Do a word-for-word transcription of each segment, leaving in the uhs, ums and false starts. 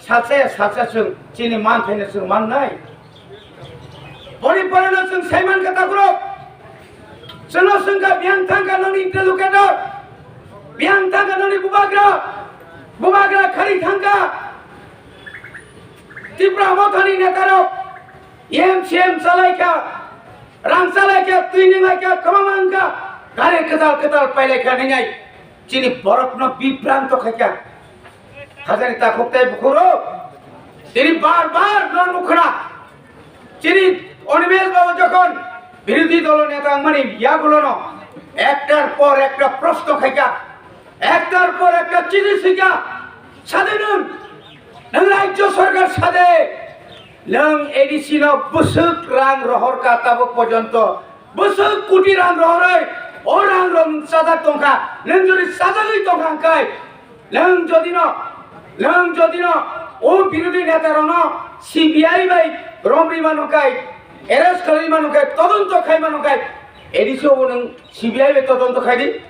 Sacha ya sacha chwng chini manthaino chwng mannai. Boni poreno chwng saiman kha takhurok. Chwngno swngkha biyang thangkha noni interlocutor. Biyang thangkha noni bubagra. Bubagra khari thangkha. Tipra mothani netarok. M C M chalaikha. Rang chalaikha, twi ninglaikha, kwbangma wngkha. Gari kwtal kwtal pailaikha ningai. Chini borokno bibranto khaikha. Hajani takhuk tei bukhuro. Tini bar bar no nukhna. Chini Animesh Babu jokhon birodhi dolo neta wngmani yagulono ektar por ekta proshno khaikha, ektar por ekta chini swikha, sade nwng, nwng rajyo sarkar sade, nwng A D C no bwswk rang rohorkha tabuk porjonto, bwswk koti rang rohorwi, o rang rok chajak tongkha, nwng jodi chajagwi tongkha hwnkhe, Nwng jodi no, nwng jodi no o birodhi neta rok no C B I bai romri mano kai, arrest khlai mano kai, todonto khai mano kai, A D C o nwng C B I bai todonto khai di.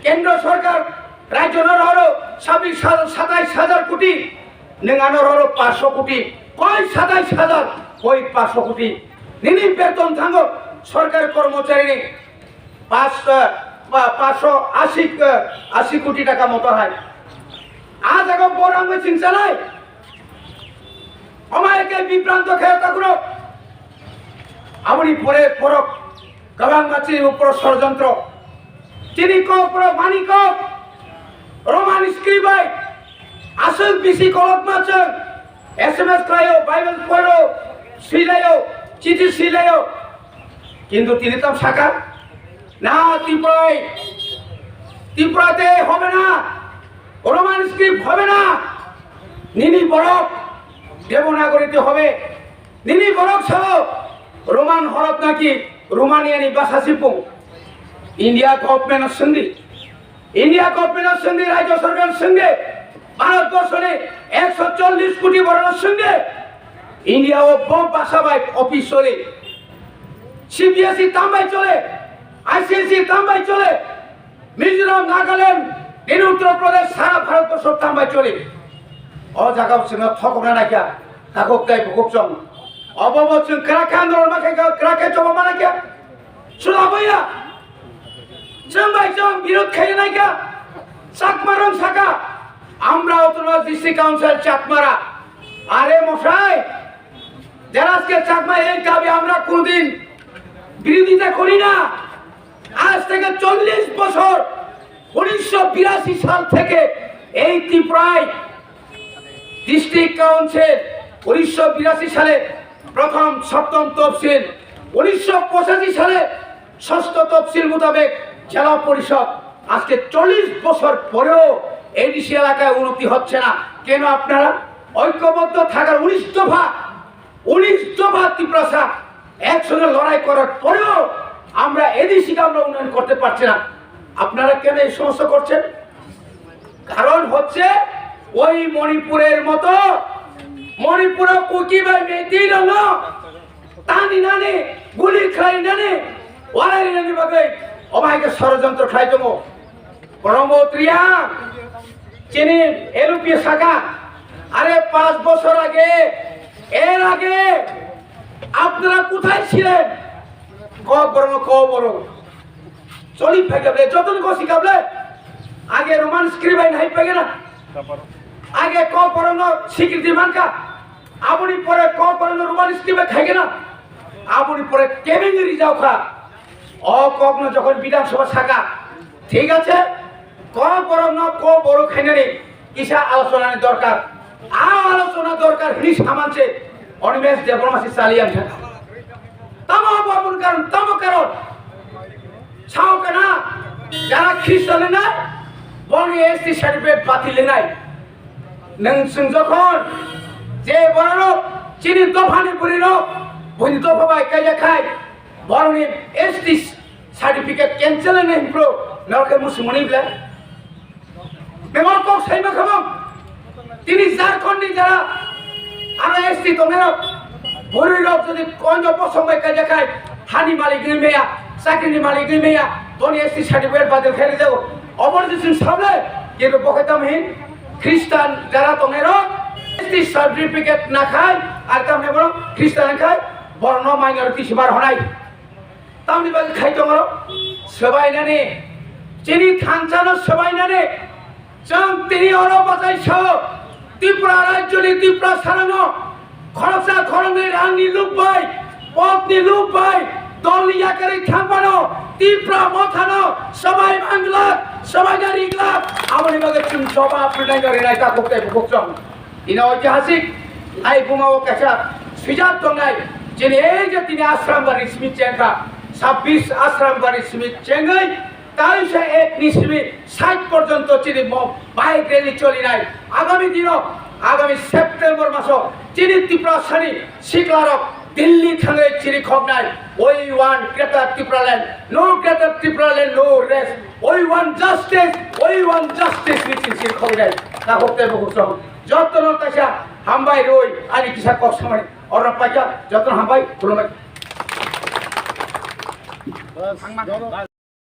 Kendro sarkar rajyo no rohoro sabis hajar, satais hajar koti, nwng ano rohoro paanch sho koti, koi satais hajar, koi paanch sho koti. Nini beton thango sarkar kormochari ni. Paanch, eh, pa-, paanch sho ashi, eh, ashi koti taka motor hai. A jaga borang machine chalai. Omai ke bibranto khe takhurok. Aboni pore borok kwbangma chini upor sorojontro. Chini kok borok mani kok. Roman script bai. Aswk bisi kolokma chwng. S M S khlaio, Bible poro, swilaio, chithi swilaio. Kintu tini tam saka, "Na Tripura, Tripurate hobe na, Roman script hobe na, nini borok Devanagari te hobe, nini borok sao Roman horop naki Romania ni basa sipung." India government o swngdi. India government o swngdi, rajyo sarkar swngdi, Bharat borso ni ekso chollish koti borok no swngdi, India o bo basa bai office choli, C B S E tam bai chole, I C S E tam bai chole, Mizoram, Nagaland, nini Uttar Pradesh, sara Bharat borso tam bai choli. O jaga o chwngno thokokna naikha, takhuk tei bukhuk chwng. Obo bo chwng kwrak khe andolon ma khe, kwrak khe choba ma naikha. Sula boya. Chwng bai chwng birod khainai kha. Chakma rong saka. আমরা autonomous district council চাকমারা। আরে মশাই, যারা আজকে চাকমা এই দাবি আমরা কোনোদিন বিরোধিতা করি না। আজ থেকে চল্লিশ বছর, উনিশশো বিরাশি সাল থেকে এই ত্রিপুরায় ডিস্ট্রিক্ট কাউন্সিল, উনিশশো বিরাশি সালে প্রথম সপ্তম তফসিল, উনিশশো পঁচাশি সালে ষষ্ঠ তফসিল মোতাবেক জেলা পরিষদ। আজকে চল্লিশ বছর পরেও এডিসি এলাকায় উন্নতি হচ্ছে না। কেন? আপনারা ঐক্যবদ্ধ থাকার উনিশ দফা, উনিশ দফা তিপ্রাসা একসঙ্গে লড়াই করার পরেও আমরা এডিসিকে আমরা উন্নয়ন করতে পারছি না। আপনারা কেন এই সমস্যা করছেন? কারণ হচ্ছে ওই মণিপুরের মতো মণিপুরে কুকি বা মেইতেই রঙ টানি নানি গুলি খাই নানি ওয়ালাই নানি বাদে ওবাইকে ষড়যন্ত্র খাই দঙ। প্রমোদ রিয়াং, চিনি এলুপি শাখা, আরে পাঁচ বছর আগে, এর আগে আপনারা কোথায় ছিলেন? ক বড়, ক বড়। চলি ফাইকাবলে, যতন কষি কাবলে, আগে রোমান স্ক্রিপ্ট আইন হাই পাইগে না। আগে ক বড় স্বীকৃতি মানকা, আবুনি পরে ক বড় রোমান স্ক্রিপ্ট খাইগে না, আবুনি পরে কেমিং রিজাও খা। অ কগ্ন যখন বিধানসভা শাখা, ঠিক আছে, ক বড় না ক বড় খাইনানি কিসা আলোচনার দরকার। আ আলোচনা দরকার হিনি সামানছে অনিমেষ দেবনাথ চালিয়ান থাকা। Tamo bo aboni karon, tamo karon. Sao kana, jara Khristo lenai, boni S T certificate batil lenai. Nwng chwng jokhon, je borok, chini dophani bwrwi rok, buini dopha bai kaiya khai, borokni S T certificate cancel lenai hwnphru, norok khe muchung mani bwle. Bebak kok saima khamang. Tini Jharkhand ni jara aro S T tongnai rok, bwrwi rok jodi konjo bosong bai kaija khai, hani malik ni meya, chakri ni malik ni meya, boni S T certificate badal khai rijao. Obor jising sable, kebo bokhai tam hin. Christian jara tongnairok S T certificate nakhai, ar tamni borok Christian khai borokno minority si bar honai. Tamni bagwi khai tongo swbainani, chini thansano swbainani. Chwng tini oro bachai sao, Tripura rajyoni Tripura sarano khoroksa khoroknwi rangni luk bai, potni luk bai, dolni yakarwi thangphano Tripura mothano swbai manglak, swbaina riglak, aboni bagwi chwng jobab rwnaino rwnai takhuk tei bukhuk chwng. Ino oitihasik ai bumao kaisa swijak tongnai, chini ei je tini Ashram Bari simi chengkha, sabbish Ashram Bari simi chengwi taisa ek ni simi sait porjonto chini mo bike rally cholinai. Agami dino, agami September maso chini Tiprasani siklarok Delhi thangwi chiri khoknai. We want Greater Tipraland, no Greater Tipraland, no rest. We want justice, we want justice, ni chiri khoknai. Takhuk tei bukhuk chwng. Jotono kaisa hambai rwi ani kisa kok samani. Oro paikha, jotono hambai, khulumbai.